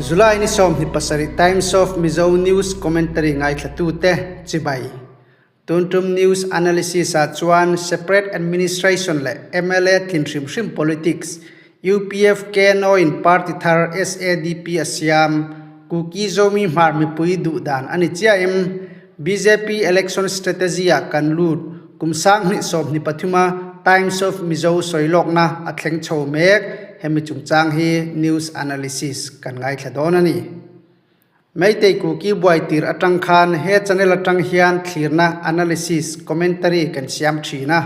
July ni 27 Times of Mizo News Commentary ngaithlatute chibai. Tuntum News Analysis ah chuan Separate Administration leh mla tlin hrim hrim Politics, UPF KNO in party thar SADP a siam, Kuki Zomi Hmar mipui duh dan a ni chiah em? Bjp election strategy ah kan lut kum 2023 a Times of Mizo sawi lawkna a thleng chho mek, hemi chungchang hi news analysis kan ngaithla dawn a ni. Meitei Kuki buai tir atang khan he channel atang hian thlirna, analysis, commentary kan siam thin a.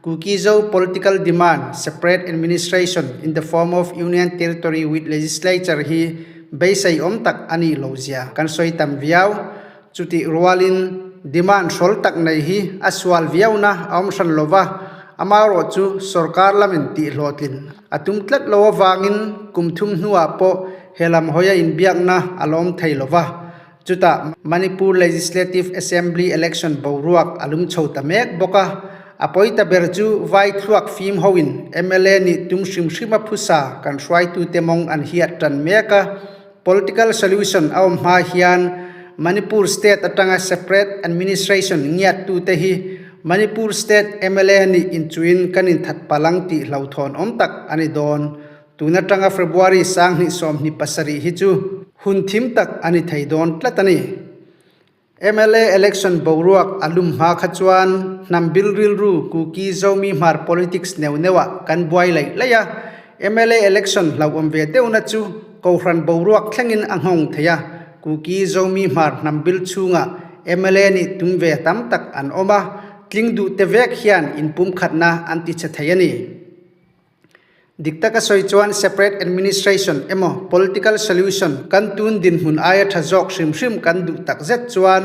Kuki Zo political demand, separate administration in the form of union territory with legislature hi beisei awm tak a nih lo zia kan sawi tam viau. Chutih rualin demand hrawl tak nei hi a sual viauna a awm hran lo va, amaherawhchu sorkar lamin tihhlawhtlin a tum tlat lo avangin kum thum hnuah pawh he lam hawia inbiakna a lawm thei lo va. Chutah Manipur Legislative Assembly election boruak a lum chho ta mek bawk a, a pawi ta ber chu vai thluak fim hoin mla nih tum hrim hrima phusa kan hruaitute mawng an hiat tan mek a. Political solution a awm hma hian Manipur state atanga separate administration ngiattute hi Manipur state mla nih inchuin kan inthat palang tih hlauhthawn awm tak a ni dawn. Tun atanga February 2027 hi chu hun thim tak a ni thei dawn tlat a ni. Mla election boruak a lum hma kha chuan hnam bil rilru Kuki Zomi Hmar politics neuh neuhah kan buai laih laih a. Mla election hlauhawm ve deuhna chu Kohhran boruak thlengin a nghawng thei a, Kuki Zomi Hmar hnam bil chhungah mla nih tum ve tam tak an awm a, tling duh te vek hian inpumkhatna an ti che thei a ni. Dik taka sawi chuan separate administration emaw political solution kan tun dinhmun aia tha zawk hrim hrim kan duh tak zet chuan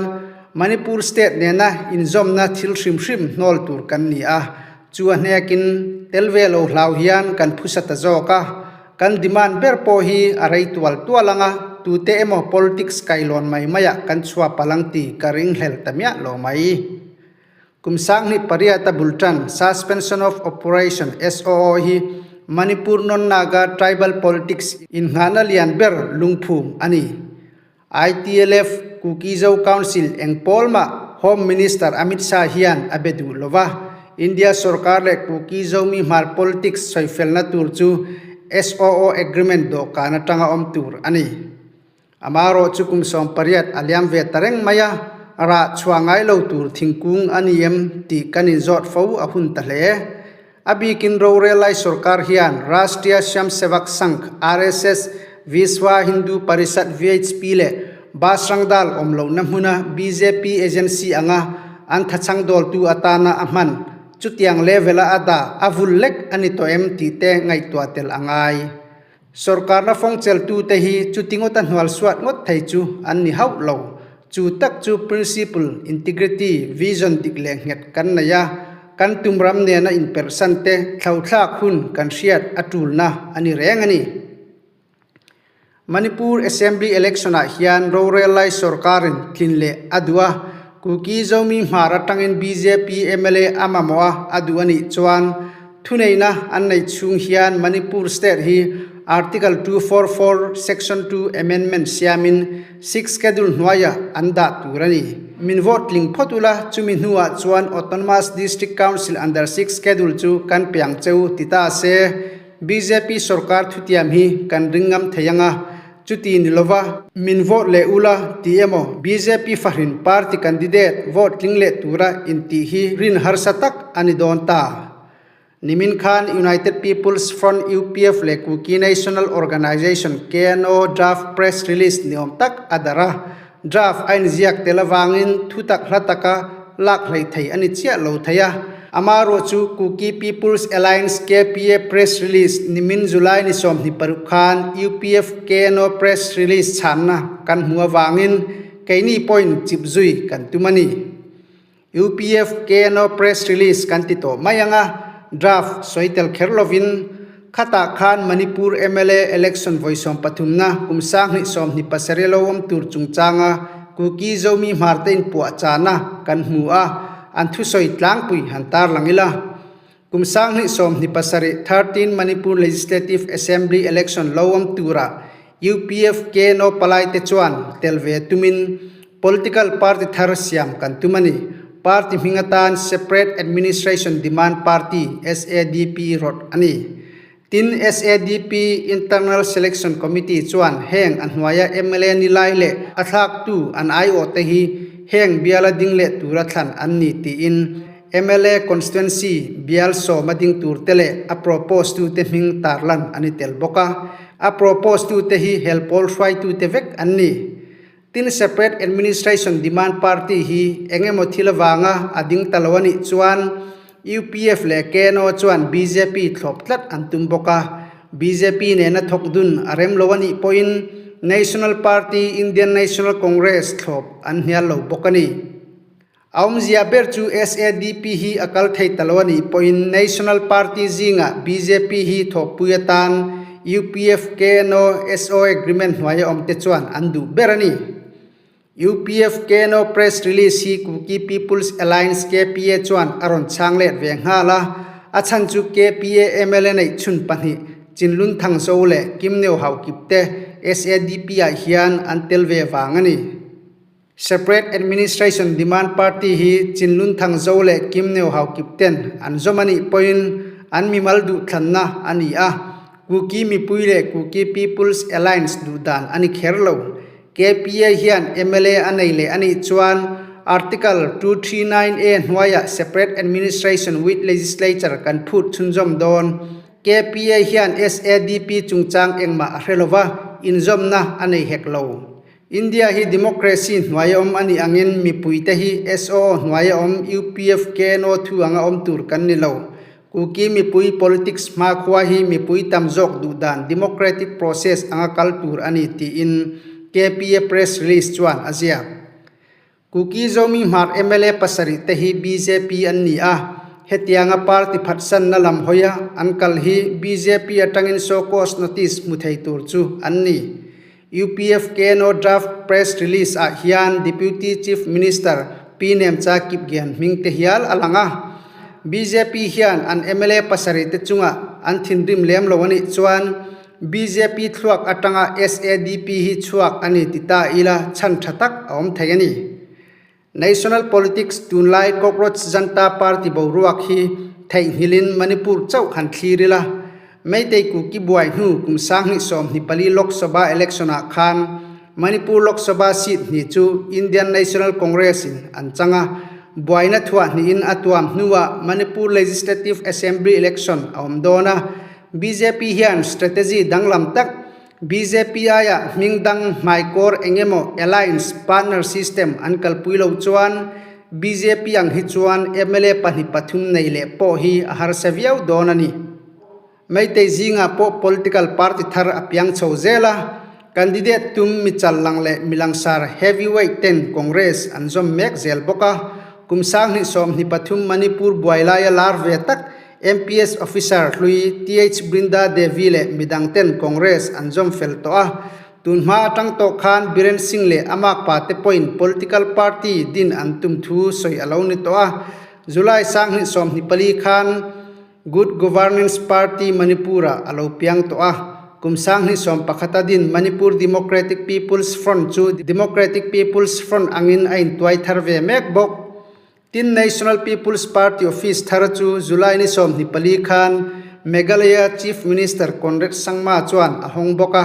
Manipur state nena inzawmna thil hrim hrim hnawl tur kan ni a, chu a hnekin tel ve lo hlau hian kan phusa ta zawk a, kan demand ber pawh hi a rei tual tual ang a, tute emaw politics kailawn mai maiah kan chhuah palh ang tih ka ringhlel ta miah lo mai. Kum 2008 a bul tan Suspension of Operation, SOO, hi Manipur non-Naga tribal politics innghahna lian ber lungphum a ni. ITLF, Kuki-Zo Council eng pawl mah Home Minister Amit Shah hian a be duh lo va, India sorkar leh Kuki-Zo mi hmar politics sawifelna tur chu SOO agreement dawhkan atanga awm tur a ni. Amarawh chu kum 18 a liam ve ta reng mai a, rah chhuah ngai lo tur thingkung a ni em tih kan inzawt fo a hun ta hle. A bikin rorel lai sorkar hian Rashtriya Swayamsevak Sangh, RSS, Vishwa Hindu Parishad, VHP, leh Bajrang Dal awm lohna hmuna bjp agency anga an thachhang dawltu atana a hman chutiang level-a a dah a vul lek a ni tawh em tih te ngaihtuah tel a ngai. Sorkarna fawngcheltute hi chuti ngawta hnual suat ngawt thei chu an ni hauh lo. Chu tak chu principle, integrity, vision dik leh nghet kan nei a, kan tum ram nena inperhsan te thlothlak hun kan hriat a tulna a ni reng a ni. Manipur Assembly Election-ah hian rorel lai sorkarin tlin leh a duh a, Kuki Zomi Hmar atangin bjp mla a mamawh a a duh a nih chuan Thuneihna an nei chhung hian Manipur State hi Article 244 Section 2 Amendment siamin Sixth Schedule hnuaiah an dah tur a ni. Min vote tling phawt ula, chumi hnuah chuan Autonomous District Council under Sixth Schedule chu kan pe ang cheu ti ta se, bjp sorkar thutiam hi kan ring ngam thei ang a, chuti ni lova min vote leh ula ti emaw bjp fahrin party candidate vote tling leh tura intih hi rin harsa tak a ni dawn ta. Nimin khan United People's Front, UPF, leh Kuki National Organization, KNO, draft press release ni awm tak a darh a. Draft a inziak tel avangin thutak hla taka lak hleih thei a ni chiah lo thei a. Amaherawh chu Kuki People's Alliance, KPA, press release nimin July ni 26 khan UPF, KNO press release chhanna kan hmu avangin keini pawhin chip zui kan tum a ni. UPF KNO press release kan ti tawh mai ang a, draft sawi tel kher lovin khatah khan Manipur mla election vawi sawmpathumna kum 2027 lo awm tur chungchanga Kuki Zomi Hmar te inpuah chana kan hmu a, an thusawi tlangpui han tarlang ila. Kum 2027 13 Manipur Legislative Assembly election lo awm turah. UPF KNO palaite chuan tel ve tumin political party thar siam kan tum a ni. Party hming atan Separate Administration Demand Party, SADP, rawt a ni. Tin, SADP Internal Selection Committee chuan heng a hnuaia mla ni lai leh a thlaktu an aiawhte hi heng biala ding leh tura thlan an ni tiin mla constituency bial sawma ding turte leh a propose tute hming tarlan a ni tel bawk a. A propose tute hi helpawl hruaitute vek an ni. Tin, Separate Administration Demand Party hi eng emaw thil avanga a ding ta lo a nih chuan UPF leh KNO chuan bjp thlawp tlat an tum bawk a. Bjp nena thawk dun a rem lo a nih pawhin National Party Indian National Congress thlawp an hnial lo bawk a ni. A awmzia ber chu SADP hi a kal thei ta lo a nih pawhin National Party zingah bjp hi thawkpui atan UPF, KNO, SO agreement hnuaia awmte chuan an duh ber a ni. UPF, KNO press release hi Kuki People's Alliance, KPA, chuan a rawn chhang let ve nghal a, a chhan chu KPA mla neih chhun pahnih Chinlun Thangzo leh Kimneu Haokip te SADP-ah hian an tel ve vang a ni. Separate Administration Demand Party hi Chinlun Thangzo leh Kim Neu Haokip ten an zawm a nih pawhin an mimal duhthlanna a ni a, Kuki mipui leh Kuki People's Alliance duhdan a ni kher lo. KPA hian mla a nei leh a nih chuan Article 239A hnuaiah Separate Administration with Legislature kan phut chhunzawm dawn. KPA hian SADP chungchang engmah a hre lova, inzawmna a nei hek lo. India hi democracy hnuaia awm a nih angin mipuite hi SOO hnuaia awm UPF KNO thu anga awm tur kan ni lo. Kuki mipui politics hmakhua hi mipui tam zawk duh dan democratic process anga kal tur a ni tiin KPA press release chuan a ziak. Kuki Zomi Hmar mla pasarih te hi bjp an ni a, hetianga party phatsanna lam hawia an kal hi bjp atangin show cause notice hmu thei tur chu an ni. UPF KNO draft press release ah hian Deputy Chief Minister Pi Nemcha Kipgen hming te hial a lang a. Bjp hian an mla pasarih te chunga an thinrim lem lo a nih chuan bjp thluak atanga SADP hi chhuak a ni ti ta ila chhan tha tak a awm thei a ni. National politics tunlai Cockroach Janta Party boruak hi theihnghilhin Manipur chauh han thlir ila, Meitei Kuki buai hnu kum sanghnih 24 Lok Sabha election ah khan Manipur Lok Sabha seat hnih chu Indian National Congress in an chang a, buaina thuah hnihin a tuam hnuah Manipur Legislative Assembly election a awm dawn a, bjp hian strategy danglam tak Bjp aia hming dang hmaikawr eng emaw alliance partner system an kalpui lo chuan bjp ang hi chuan mla pahnih pathum nei leh pawh hi a harsa viau dawn a ni. Meitei zingah pawh political party thar a piang chho zel a, candidate tum mi challang leh mi langsar heavyweight ten Congress an zawm mek zel bawk a, kum 2023 Manipur buai laia lar ve tak MPS Officer hlui TH Brinda Devi leh midang ten Congress an zawm fel tawh a, tun hma atang tawh khan Biren Singh leh a makpa te pawhin political party din an tum thu sawi a lo ni tawh a, July 2024 khan Good Governance Party Manipur-ah a lo piang tawh a, kum 2011 a din Manipur Democratic People's Front chu Democratic People's Front angin a intuai thar ve mek bawk. Tin, National People's Party office thar chu July ni 24 khan Meghalaya Chief Minister Conrad Sangma chuan a hawng bawk a.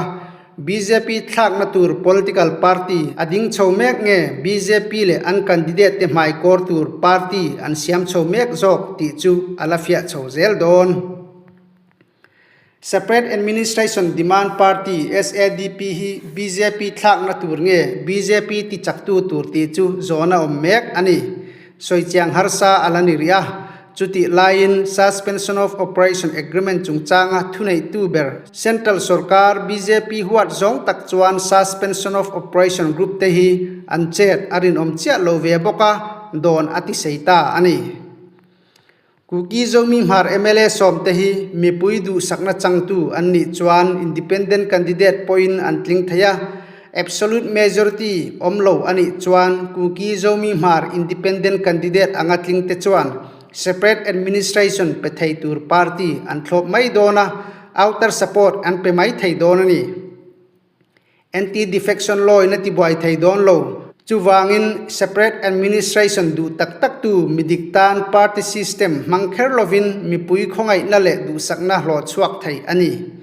Bjp thlakna tur political party a ding chho mek nge bjp leh an candidate te hmaikawr tur party an siam chho mek zawk tih chu a la fiah chho zel dawn. Separate Administration Demand Party, SADP, hi bjp thlakna tur nge bjp tichaktu tur tih chu zawn a awm mek a ni. Sawichiang harsa a la ni rih a, chutih laiin Suspension of Operation Agreement chungchanga thuneihtu ber Central sorkar bjp huat zawng tak chuan Suspension of Operation Group te hi an chet a rinawm chiah lo ve bawk a, dawn a tisei ta a ni. Kuki Zomi Hmar mla sawmte hi mipui duhsakna changtu an nih chuan independent candidate pawhin an tling thei a, absolute majority awm lo a nih chuan Kuki Zomi Hmar independent candidate anga tlingte chuan separate administration pe thei tur party an thlawp mai dawn a, outer support an pe mai thei dawn a ni. Anti-defection law in a tibuai thei dawn lo. Chuvangin separate administration duh tak tak tu midik tan party system hmang kher lovin mipui khawngaihna leh duhsakna hlawh chhuak thei a ni.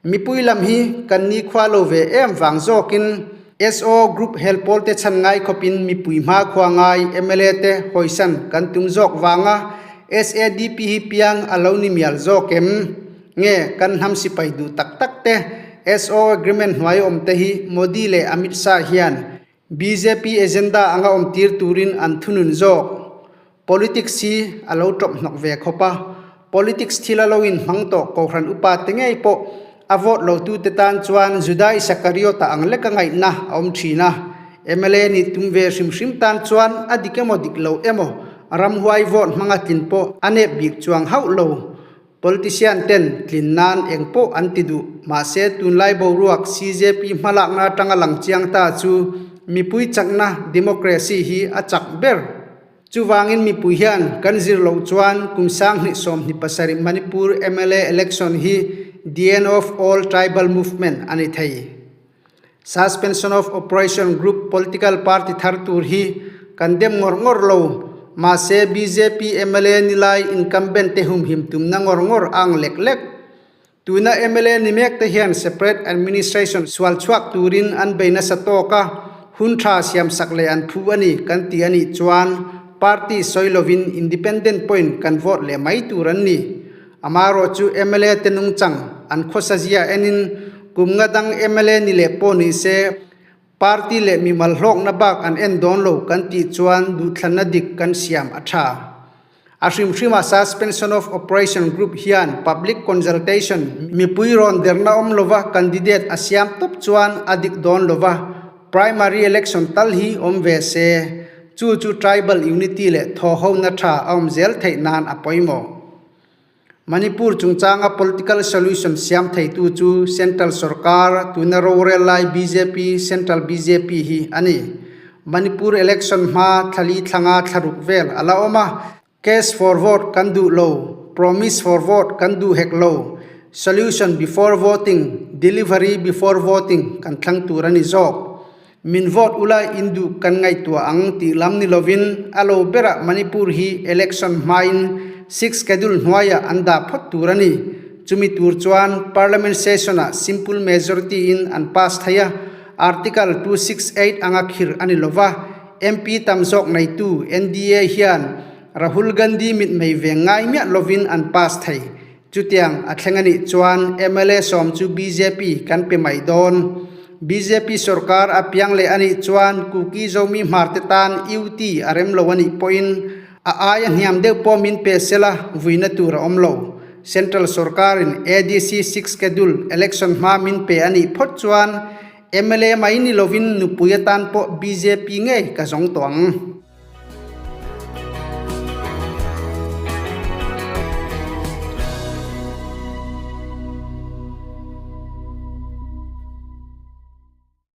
Mipui lam hi kan nikhua lo ve em vang zawkin SO group hel pawl te chhan ngai khawpin mipui hmakhua ngai mla te hawisan kan tum zawk vanga SADP hi piang a lo ni mial zawk em? Nge kan hnam sipai duh tak tak te SO agreement hnuai awm te hi Modi leh Amit Shah hian bjp agenda anga awm tir turin an thunun zawk. Politics hi a lo tawp hnawk ve khawp a, politics thil a lo in hmang tawh Kohhran upa te ngei pawh a vote lo tu te tan chuan Juda Isakariota ang leka ngaihna a awm thin a, mla nih tum ve hrim hrim tan chuan a dik emaw dik lo emaw ramhuai vote hmanga tlin pawh a nep bik chuang hauh lo. Politician ten tlin nan eng pawh an ti duh. Mahse, tunlai boruak CJP hmalakna atanga lang chiang ta chu mipui chakna democracy hi a chak ber. Chuvangin mipui hian kan zir loh chuan kum 2027 Manipur mla election hi the end of all tribal movement a ni thei. Suspension of Operation Group political party thar tur hi kan dem ngawr ngawr lo, mahse bjp mla ni lai incumbent te humhim tumna ngawr ngawr a ang lek lek. Tuna mla ni mek te hian separate administration sual chhuak turin an bei nasa tawk a, hun tha siam sak leh an phu a ni kan ti a nih chuan party sawi lovin independent point kan vote leh mai tur an ni. Amaherawh chu mla te nungchang an khawsa zia enin kum nga dang mla ni leh pawh ni se party leh mimal hlawkna bak an en dawn lo kan tih chuan duhthlanna dik kan siam a tha. A hrimhrimah Suspension of Operation Group hian public consultation mipui rawn derna awm lova candidate a siam tawp chuan a dik dawn lova primary election tal hi awm ve se chu chu tribal unity leh thawhhona tha a awm zel theih nan a pawimawh. Manipur chungchanga political solution siam theitu chu Central sorkar, tuna rorel lai bjp, Central bjp hi a ni. Manipur election hma thlali thlanga thlaruk vel a la awm a. Cash for vote kan duh lo, promise for vote kan duh hek lo, solution before voting, delivery before voting kan thlang tur a ni zawk. Min vote ula in duh kan ngaihtuah ang tih lam ni lovin a lo berah Manipur hi election hmain Sixth Schedule hnuaiah an dah phawt tur a ni. Chumi tur chuan Parliament session-ah simple majority in an pass thei a, Article 268 anga khir a ni lova, MP tam zawk neitu NDA hian Rahul Gandhi mitmei ve ngai miah lovin an pass thei. Chutiang a thleng a nih chuan mla sawm chu bjp kan pe mai dawn. Bjp sorkar a piang leh a nih chuan Kuki Zomi Hmarte tan UT a rem lo a nih pawhin a aia hniam deuh pawh min pe sela vuina tur a awm lo. Central sorkarin ADC Sixth Schedule election hma min pe a nih phawt chuan mla mai ni lovin nupui atan pawh bjp ngei ka zawng tawh ang.